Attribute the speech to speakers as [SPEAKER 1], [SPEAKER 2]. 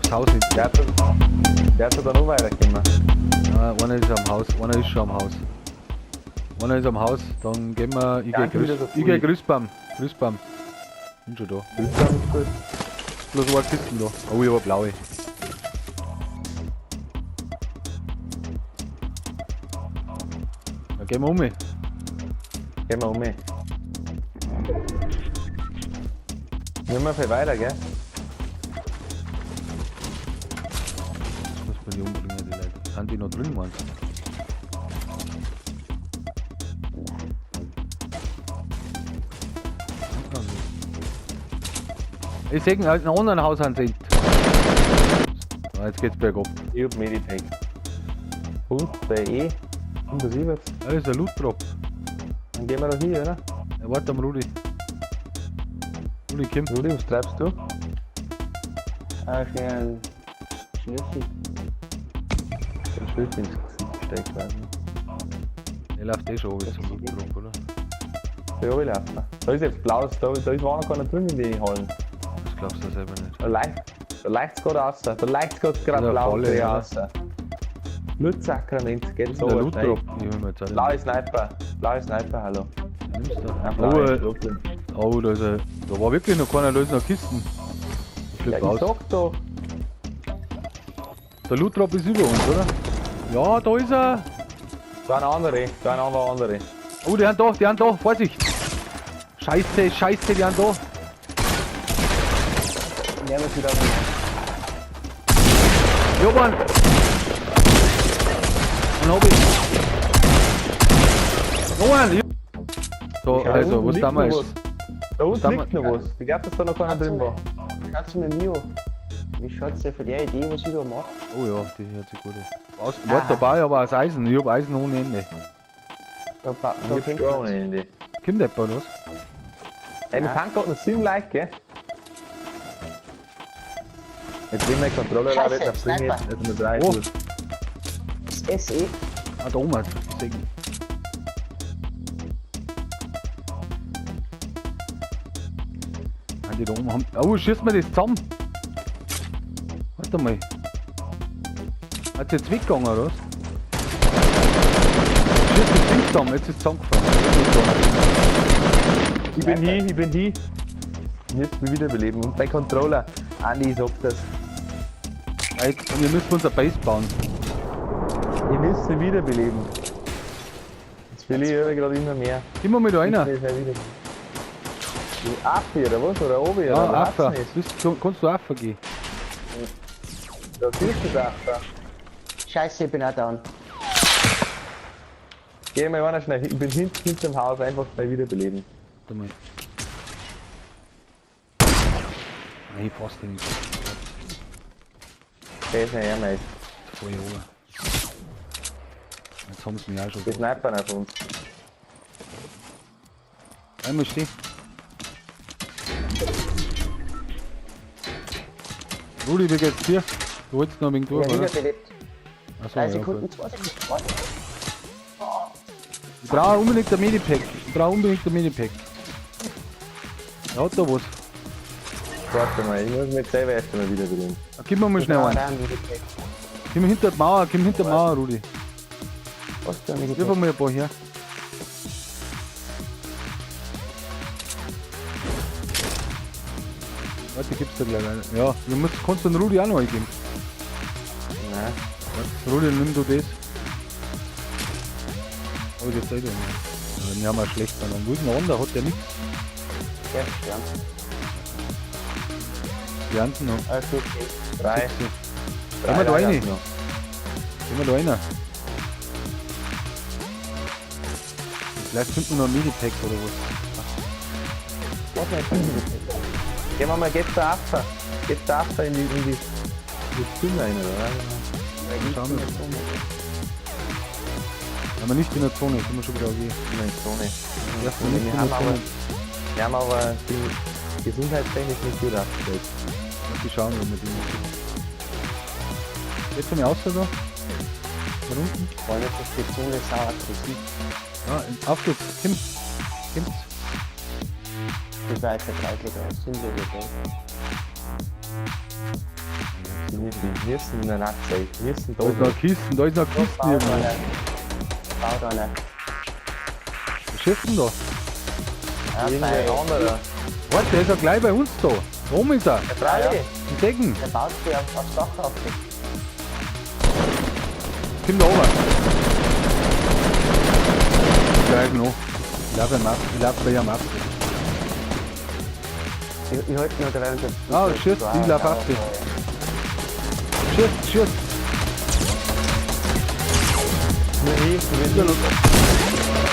[SPEAKER 1] Das Haus nicht.
[SPEAKER 2] Der hat da noch weitergekommen.
[SPEAKER 1] Ja, einer ist am Haus, einer ist schon am Haus. Einer ist am Haus, dann gehen wir. Ich
[SPEAKER 2] Ja,
[SPEAKER 1] geh
[SPEAKER 2] wieder so
[SPEAKER 1] ich geh Grüßbaum. Grüßbaum. Bin schon da.
[SPEAKER 2] Grüßbaum ist gut.
[SPEAKER 1] Bloß eine Kisten da. Oh, ich hab eine blaue. Dann gehen wir um.
[SPEAKER 2] Gehen wir um. Nicht mehr viel weiter, gell?
[SPEAKER 1] Das muss man die umbringen, die Leute. Sind die noch drin, meinst du? Ich sehe einen anderen Haus an sind. Ah, jetzt geht's bergab.
[SPEAKER 2] Ich hab Medipack. Und bei E. Und was ist jetzt?
[SPEAKER 1] Da ist ein Loot Drop.
[SPEAKER 2] Dann gehen wir da hin, oder?
[SPEAKER 1] Ja, warte am Rudi. Rudi, komm.
[SPEAKER 2] Rudi, was treibst du?
[SPEAKER 3] Ah, ich ein Schnüffi.
[SPEAKER 2] Den Schild ins Gesicht gesteckt werden.
[SPEAKER 1] Der läuft eh schon runter zum Loot Drop, oder?
[SPEAKER 2] Da oben laufen. Da ist jetzt blau, da ist war noch keiner drin in die Hallen.
[SPEAKER 1] Das glaubst du selber nicht.
[SPEAKER 2] Da leicht gerade raus. Da leicht gerade blau raus. Blutsakrament, geht so.
[SPEAKER 1] Der Loot Drop. Ich hol mir jetzt auch
[SPEAKER 2] Blaue Sniper. Blaue Sniper, hallo.
[SPEAKER 1] Nimmst du? Oh, oh, da ist er. Da war wirklich noch keiner, da ist noch Kisten.
[SPEAKER 2] Ja, ich sag doch.
[SPEAKER 1] Der Loot Drop ist über uns, oder? Ja, da ist er.
[SPEAKER 2] Da ein andere, da ein andere.
[SPEAKER 1] Oh, die haben da, Vorsicht! Scheiße, Scheiße, die haben da.
[SPEAKER 3] Ja, was wieder.
[SPEAKER 1] Ja, Mann! Dann hab ich. Noch einen! So,
[SPEAKER 2] Ja,
[SPEAKER 1] also,
[SPEAKER 2] unten
[SPEAKER 1] was
[SPEAKER 2] liegt
[SPEAKER 1] da
[SPEAKER 2] noch
[SPEAKER 1] ist.
[SPEAKER 2] was. Da unten
[SPEAKER 1] Da
[SPEAKER 2] liegt noch was. Ich glaub, dass da noch keiner drin war.
[SPEAKER 3] Kannst du mir Mio? Wie schaut's denn von der Idee, was ich da mache?
[SPEAKER 1] Oh ja, die hört sich gut an. Warte, da baue ich aber aus Eisen. Ich hab Eisen ohne Ende.
[SPEAKER 3] Da, da
[SPEAKER 2] Ich hab schon ohne Ende.
[SPEAKER 1] Kommt jemand was?
[SPEAKER 2] Ey, wir sind gerade noch 7 Leute, gell? Jetzt bring mein Controller da
[SPEAKER 3] Scheiße,
[SPEAKER 2] nicht, dann bring ich jetzt also nur 3.
[SPEAKER 1] Oh.
[SPEAKER 3] Das SE.
[SPEAKER 1] Ah, da oben hat es. Ah, die da oben haben. Oh, schießt mir das zusammen! Warte mal. Hat's jetzt weggegangen, oder was? Schießt das Ding zusammen, jetzt ist es zusammengefallen.
[SPEAKER 2] Ich bin hier, ich bin hier. Jetzt mich wiederbeleben. Und mein Controller. Andi, ich sag das.
[SPEAKER 1] Jetzt, wir müssen unser Base bauen.
[SPEAKER 2] Ich müsste sie wiederbeleben. Jetzt will ich gerade immer mehr.
[SPEAKER 1] Gib mir mal da einer.
[SPEAKER 2] Affe oder was? Oder Obi?
[SPEAKER 1] Ja,
[SPEAKER 2] oder
[SPEAKER 1] Affe. Kannst du Affe gehen?
[SPEAKER 2] Da siehst du das Affe.
[SPEAKER 3] Scheiße, ich bin auch down.
[SPEAKER 2] Geh mal einer schnell. Ich bin hinten hinterm Haus einfach schnell wiederbeleben.
[SPEAKER 1] Warte mal. Nein, fast nicht.
[SPEAKER 2] Der ist ja her, mate.
[SPEAKER 1] Voll oben. Jetzt haben sie mich auch schon.
[SPEAKER 2] Die Sniper auf uns.
[SPEAKER 1] Einmal stehen. Rudi, wie geht's dir? Du wolltest noch ein wenig durch,
[SPEAKER 3] Ja,
[SPEAKER 1] oder?
[SPEAKER 3] wiederbelebt.
[SPEAKER 1] Achso,
[SPEAKER 3] 3
[SPEAKER 1] ja,
[SPEAKER 3] Sekunden,
[SPEAKER 1] gut.
[SPEAKER 3] 2 Sekunden. Warte.
[SPEAKER 1] Ich brauche unbedingt ein Medipack. Ich brauche unbedingt ein Medipack. Er hat da was.
[SPEAKER 2] Warte mal, ich muss mich selber erst einmal wiederbeleben.
[SPEAKER 1] Ah, gib mir mal schnell
[SPEAKER 3] Ja,
[SPEAKER 1] einen.
[SPEAKER 3] ein Medipack.
[SPEAKER 1] Komm hinter die Mauer, komm hinter die Mauer, Rudi.
[SPEAKER 3] Was für ein
[SPEAKER 1] Wirf
[SPEAKER 3] Medipack?
[SPEAKER 1] mal ein paar her. Warte, gibt's da gleich einen. Ja, du musst, kannst du den Rudi auch noch eingeben.
[SPEAKER 2] Nein.
[SPEAKER 1] Warte, Rudi, nimm du das. Aber jetzt eh da nicht. Ja, wir haben auch schlecht beieinander. Wo ist denn der andere? Hat der nichts?
[SPEAKER 3] Ja, sterben.
[SPEAKER 1] Die anderen noch.
[SPEAKER 3] Alles okay.
[SPEAKER 2] 3.
[SPEAKER 1] Gehen wir da rein. Gehen wir da rein. Vielleicht finden wir noch ein Medipack oder was.
[SPEAKER 3] Warte mal, ich bin Medipack.
[SPEAKER 2] Gehen wir mal, geht's da Affe. Geht's da Affe in die Zimmer rein, oder?
[SPEAKER 1] Schauen wir. Aber nicht in der Zone, können wir schon wieder gehen.
[SPEAKER 2] In der Zone.
[SPEAKER 1] Erstmal nicht
[SPEAKER 2] Wir
[SPEAKER 1] in
[SPEAKER 2] haben
[SPEAKER 1] der
[SPEAKER 2] aber,
[SPEAKER 1] Zone.
[SPEAKER 2] wir haben aber die gesundheitstechnisch nicht gut aufgestellt.
[SPEAKER 1] Die schauen wir mit ihm. Jetzt von mir außer da. Da unten.
[SPEAKER 3] Vor allem ist die Zone sau aggressiv.
[SPEAKER 1] Ja, auf geht's. Kim. Kommt's.
[SPEAKER 3] Das war jetzt der Dreiklicker aus. Sind wir wieder.
[SPEAKER 2] Wir müssen in der Nacht sein. Wir müssen
[SPEAKER 1] Da
[SPEAKER 2] da
[SPEAKER 1] ist noch Kisten, da ist noch Kisten
[SPEAKER 3] Baut
[SPEAKER 1] irgendwo.
[SPEAKER 3] einer. Baut einer.
[SPEAKER 1] Was schießt denn da?
[SPEAKER 3] Ja,
[SPEAKER 2] Irgendein
[SPEAKER 3] bei,
[SPEAKER 2] anderer.
[SPEAKER 1] Warte, der ist ja gleich bei uns da. Oben ist er.
[SPEAKER 2] Ja, freilich.
[SPEAKER 1] Im Decken.
[SPEAKER 3] der baut sich aufs Dach auf.
[SPEAKER 1] Komm da oben. Ich greif noch. Ich lauf ihm ab. Ich lauf bei ihm ab.
[SPEAKER 3] Ich halte noch dabei und
[SPEAKER 1] Ah, schießt, ich lauf auf dich. Schießt, schießt.
[SPEAKER 2] Wir helfen, wir helfen.